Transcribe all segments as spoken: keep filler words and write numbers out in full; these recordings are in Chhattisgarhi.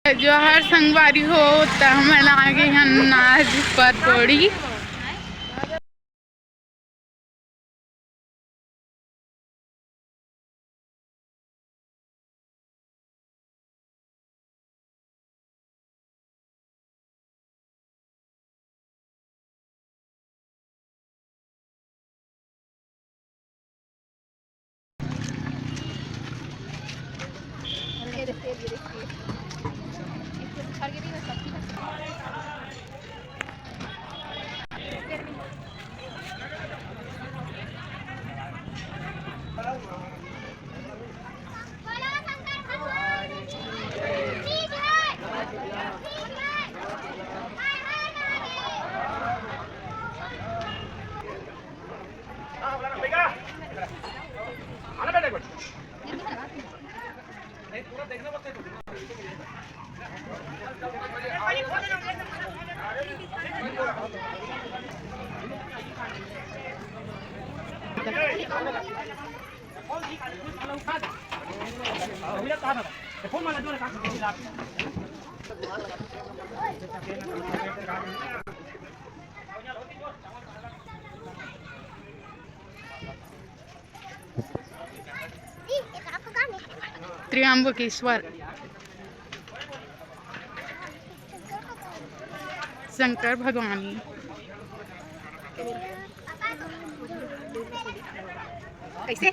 जोहार संगवारी हो, त हमन आगे हन आज परपोड़ी। त्र्यंबकेश्वर शंकर भगवान। कैसे?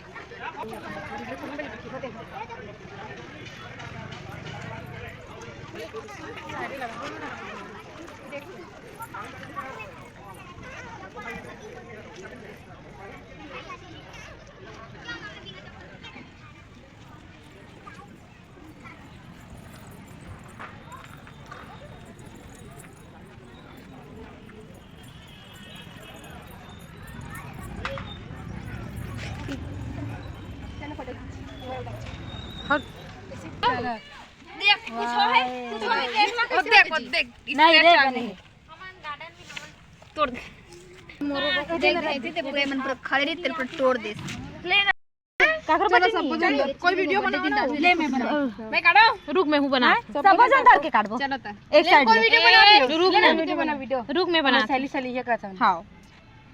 देख, कुछ है, कुछ है, देख ना, ओ, कैसे देख, ओ, लगी? देख, नहीं रे, बने। तोड़ दे। देख, देख, देख, पूरे मन पर खड़े रही, तेरे पर तोड़ दे। ले ना। काकर चलो, बचे सब नहीं? कोई वीडियो बनाओ ना। ले, मैं बनाऊं। मैं काढो। रुक, मैं हूँ बना। हाँ? सब जन धर के काटबो। चलो त। एक ले, साइड कोई में। वीडियो बना रही हो? रुक ले ना। वीडियो बना, वीडियो। रुक, मैं बना। सैली, सैली, ये करता हूँ। हाँ।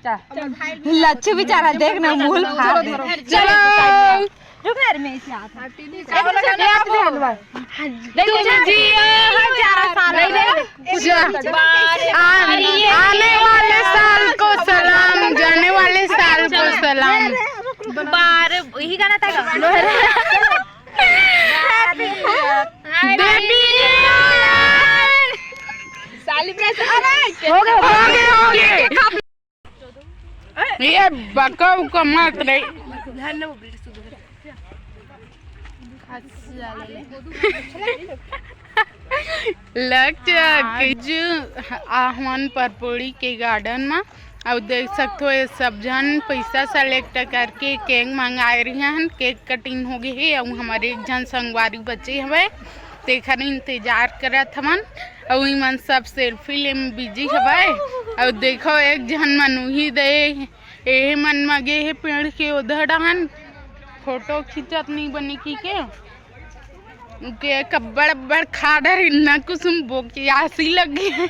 चल। लच्छू बेचारा देख ना, मूल फाड़ दे। चलो। रुक ना रे, मैं इसे आता। तुम जियो हजारों साल। नहीं, नहीं, कुछ नहीं। आने, आने वाले साल को सलाम, जाने वाले साल को सलाम। बार यही गाना था का? Baby। Celebration। अरे, हो गए, हो गए, हो गए। ये बका उका मत रे। लग चुक आज हमन परपोड़ी के garden मा, अउ देख सकथो, ये सब झन पैसा select करके cake मंगाए रहिन। Cake cutting हो गए हे, अउ हमर एक झन संगवारी बचे हवय, तेखर इंतजार करत हवन। अउ इमन सब selfie ले म busy हवय। अउ देखो, एक झन मन उही दे, एहे मन म गे हे पेड़ के ओधर डहान, फोटो खींचत नहीं बने की के। उके एक अब्बड़ अब्बड़ खाडर इन्ना कुसुम बोकियासी लगे।